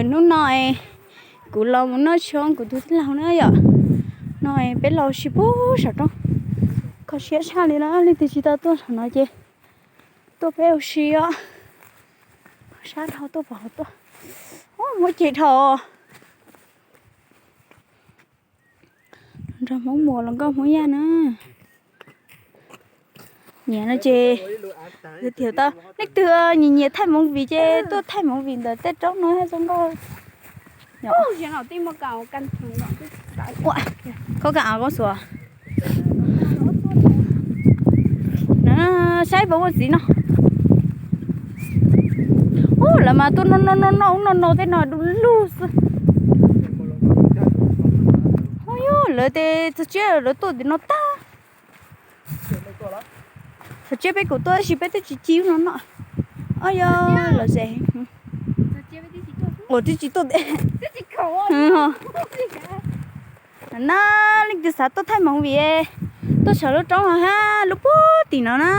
Hnub no kuv los mus noj tshoob kuv tus tij laug na yom. No peb los ua si puag saum roob, kho siab tshaj li na. Leej twg tsis tau tuaj saum no ces tuaj peb ua si os. Sab dhau tuaj pom hauv tuaj. Muab ceg dhau. Nrog Hmoob Muas los nkauj Hmoob Yaj na. Nyiam no ces, tias tau leej twg nyiam nyiam thaij movie ces tuaj thaij movie ntawm tej roob no zoo nkauj. Koj kam av koj xuas. Saib puas muaj txiv no. Ub, lawv mas tuaj noj noj noj noj ub noj no tej no du lug xwb. Ub, lawv tes txog tsiab lawv tuaj tim no tag. Txog tsiab peb kuj tuaj tab sis peb twb tsis ci ub no noj. Ob, yog lawv zes. Ua twb tsis tuaj. Na, leej twg xav tuaj thaij movie, tuaj saum lub roob no hab, lub puag tim no na.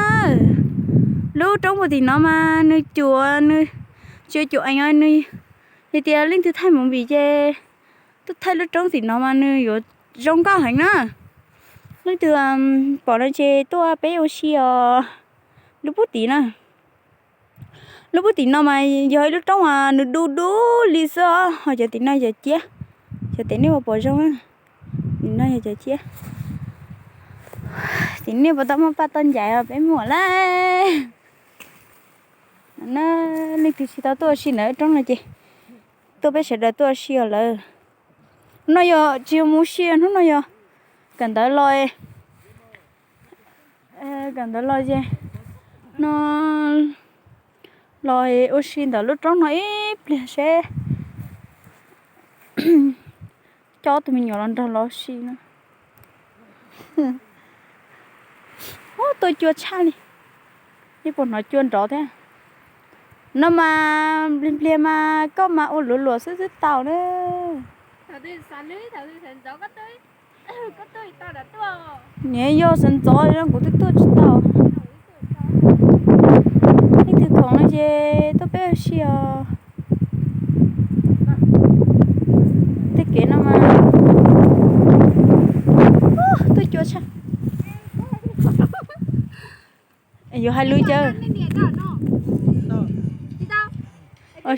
Lub roob puag tim no mas nws cuam, nws tsis cuam eev, nws hais tias leej twg thaij movie ces tuaj thaij lub roob tim no mas nws yuav zoo nkauj heev na. Leej twg pom no ces tuaj peb ua si os. Lub puag tim na. Lub puag tim no mas yog ib lub roob uas nws du du li xwb os, ho cov tim no yog ciab. Cov tim nej puas pom zoo, tim no yog cov ciab. Tim nej puas tau muaj paj tau ncaim os, peb muaj lawm. Na, leej twg tsis tau tuaj ua si ntawm lub roob no ces tuaj peb sawv daws tuaj ua si os lawm. Hnub no yog tsis yog mus ua si, hnub no yog kawm ntawv los, kawm ntawv los ces no los ua si ntawm lub roob no ib pliag seb coj tus me nyuam los nrog los ua si no. Ub, tuaj cua tshaj li. Nej puas hnov cua nrov thiab? No mas npliag npliag mas koj mas ua luav luam xwb xwb tau na. Niam yog sawv ntxov zoo kuv twb tuaj tsis tau. Leej twg khoom no ces tuaj peb ua si os. Tej kev no mas tuaj cua tshaj. Yuav hais lus caw.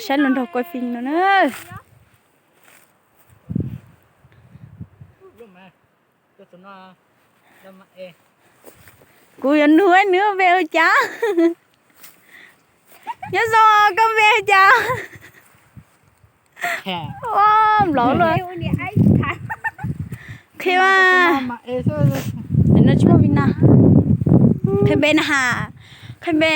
Saib los nrog kuv fim no na. Kuv yuav nug nws npe hu cas. Nyob zoo, koj npe hu cas? Ua nplov luaj. Qhia, no tsis muaj Vib Naj. Qhia npe na has. Qhia npe,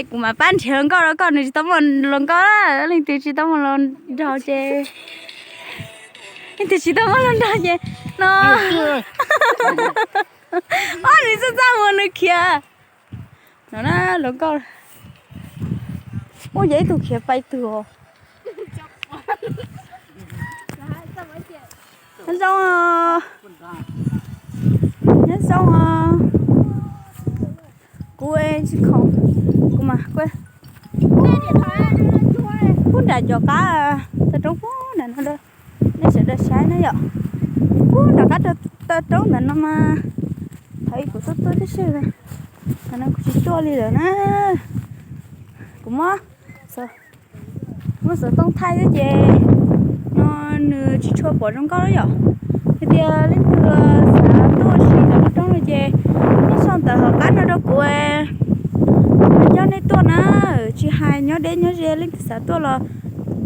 kuv mam pab nrhiav hluas nkauj rau koj, nws tsis tau muaj hluas nkauj, leej twg tsis tau muaj hluas nraug ces, leej twg tsis tau muaj hluas nraug ces no. Ob, nws txaj txaj muag nws khiav. No na, hluas nkauj. Ub, yog ib tug khiav pais tug os. Nyob zoo, nyob zoo. Kuv tsis khoom, kuv mas kuv pub nram cov qab tawm roob pub nram no, nej sawv daws saib na yom. Pub nram qab tawm roob ntawm no mas, thaum ub kuv tuaj tuaj tib si, thaum no kuv tsis tuaj li lawm na. Kuv muab, muab xov tooj thaij xwb ces no nws tsis tshua pom zoo nkauj na yom. Hais tias leej twg xav tuaj ua si ntawm lub roob no ces nej sau ntawv hauv qab no rau kuv, kuv coj nej tuaj na. Tsis hais nyob deb nyob ze leej twg xav tuaj los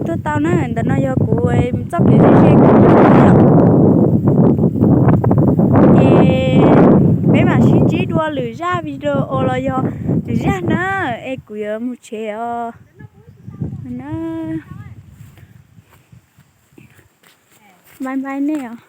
tuaj tau na. Ntawm no yog kuv txoj kev ze ze kuv tuaj na yom. Es peb mam sib ntsib dua lwm zaj video los yog lwm zaj na, es kuv yuav mus tsev os. Bye bye nej os.